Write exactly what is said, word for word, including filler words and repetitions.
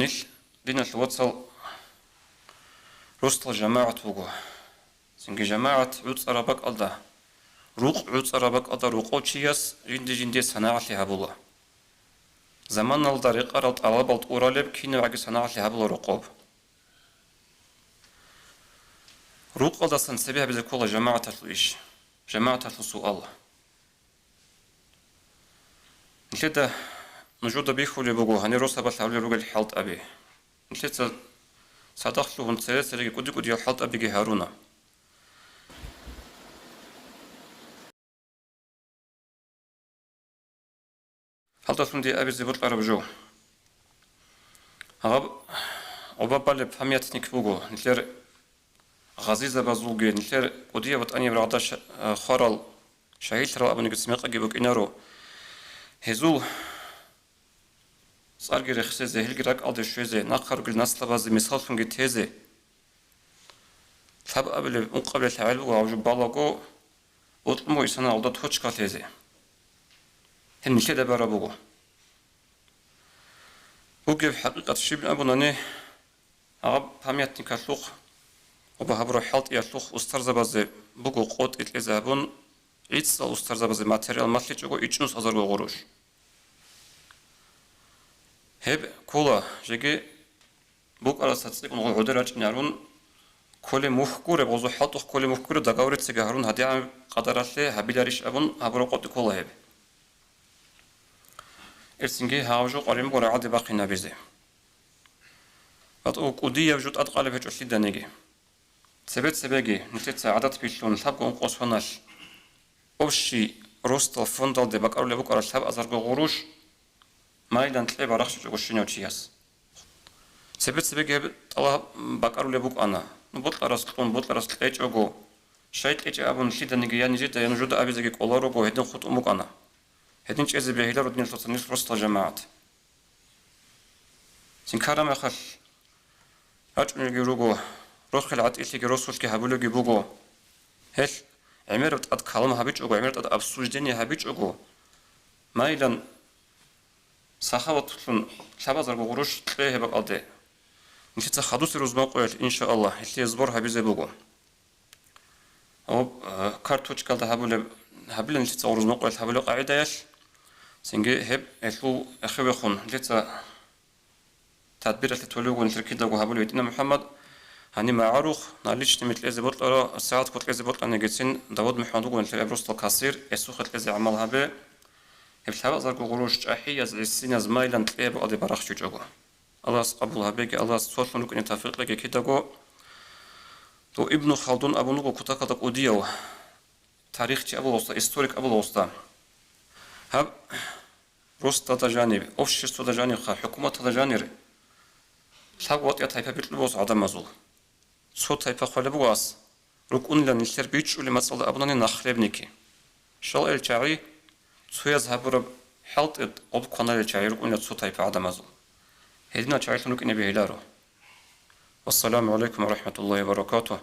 Нилъ, диналъ вацал, росдал жамагӀат вуго. Цинги жамагӀат гӀуцӀараб бакӀалда, рукъ гӀуцӀараб бакӀалда рокъов чияс жинди-жиндие санагӀалъи гьабула. Заманалда рекъарал тӀалабал тӀуралеб кинабгӀаги санагӀалъи гьабула рокъоб. Рукъалдасан цебе гьабизе ккола жамагӀаталъул иш, жамагӀаталъул суал. Нилъеда нужеда бихьулеб буго гьанир росабалъ гьабулел ругел хӀалтӀаби. Нилъеца цадахъ лъугьун цере-цереги кӀуди-кӀудиял хӀалтӀабиги гьаруна. Гьалдалъун дие абизе бокьараб жо. Гьаб гъоба балеб памятник буго нилъер гъазизабазулги, нилъер кӀудияб ВатӀанияб рагъда ша-, хварал, шагьидлъарал абунигицин мекъаги букӀинаро. Гьезул цӀарги рехсезе, гьелги ракӀалде щвезе, нахъа ругел наслабазе мисаллъунги тезе. Лъабабилеб ункъабилеб лъагӀел буго гьаб жо балаго, бокьун буго исана гьалда точка лъезе. Гьеб нилъеда бараб буго. Бугеб хӀакъикъат щиб абунани, гьаб памятникалъухъ ва гьабураб хӀалтӀиялъухъ устарзабазе буго къотӀи кьезе гьабун, гӀицӀал устарзабазе материал малъичӀого ичӀнус азарго гъурущ. Гьеб ккола, жеги букӀараса цӀикӀкӀун гъодер рачӀинарун, кколеб мухь гуреб, гъозул хӀалтӀухъ кколеб мухь гуреб, договорицаги гьарун гьадигӀан къадаралъе гьабиларищ абун гьабураб къотӀи ккола гьеб. Гьелъинги гьав жо къварин буго рагӀалде бахъинабизе. БатӀу кӀудияб жо тӀадкъалеб гьечӀо лъиданиги. Цебе-цебеги нилъеца гӀадат билълъун лъабго ункъо соналъ, общий росдал фондалде бакӀарулеб букӀараб лъабазарго гъурущ, майилан кье барахщичӀого щинав чияс. Цебе-цебеги гьеб тӀалаб бакӀарулеб букӀана, ну, бокьарас кьун, бокьарас кьечӀого, щай кьечӀеб абун лъиданиги я нижеда, я нужеда абизеги кӀоларого гьедин хутӀун букӀана. Гьедин чӀезе бегьиларо диналъул вацал нилъ росдал жамагӀат. Цинкара мехалъ рачӀунелги руго, рохел гӀатӀилъиги росулъги гьабулевги буго. Гьелъ гӀемераб тӀад калам гьабичӀого, гӀемераб тӀад обсуждение гьабичӀого, майилан сахаваталъун лъабазарго гъурущ кье гьеб бакӀалде. Нилъеца хадусеб рузмакъоялъ, иншааллагь, гьелъие сбор гьабизе буго. Гьаб, э, карточкалда гьабулеб, гьабилан нилъеца рузмакъоялъ гьабулеб къагӀидаялъ, цинги гьеб гьелъул эхевехун нилъеца тадбиралъе толев вугин нилъер кидаго гьабулев гьитӀина МухӀаммад. Гьаниб магӀарухъ, наличными кьезе бокьарав, сагӀат кколъ кьезе бокьанигицин, Давуд МухӀаммад вуго нилъер гьеб росдал кассир, гьесухъе кьезе гӀамал гьабе. Гьеб лъабазарго гъурущ чӀахӀияз гӀисиназ майилан кье гьеб бакӀалде барахщичӀого. Аллагьас къабул гьабеги, Аллагьас цолъун рукӀине тавфикъ кьеги кидаго. Дов Ибну Халдун абун вуго кутакалда кӀудияв тарихчи абула гъосда, историк абула гъосда. Гьаб росдада жаниб, обществода жанибха, хӀукуматалда жанир лъабго ватӀияб тайпа бикьулеб буго гӀадамазул. Цо тайпа хъвалеб буго ас, рукӀунилан нилъер бичӀчӀулеб мацӀалда абунани нахлебники. Щал ил чагӀи, цояз гьабураб хӀалтӀи къоб кваналел чагӀи рукӀунила цо тайпа гӀадамазул. Гьединал чагӀилъун рукӀине бегьиларо. Вассаламу гӀалайкум ва рахӀматуллагьи ва баракатугь.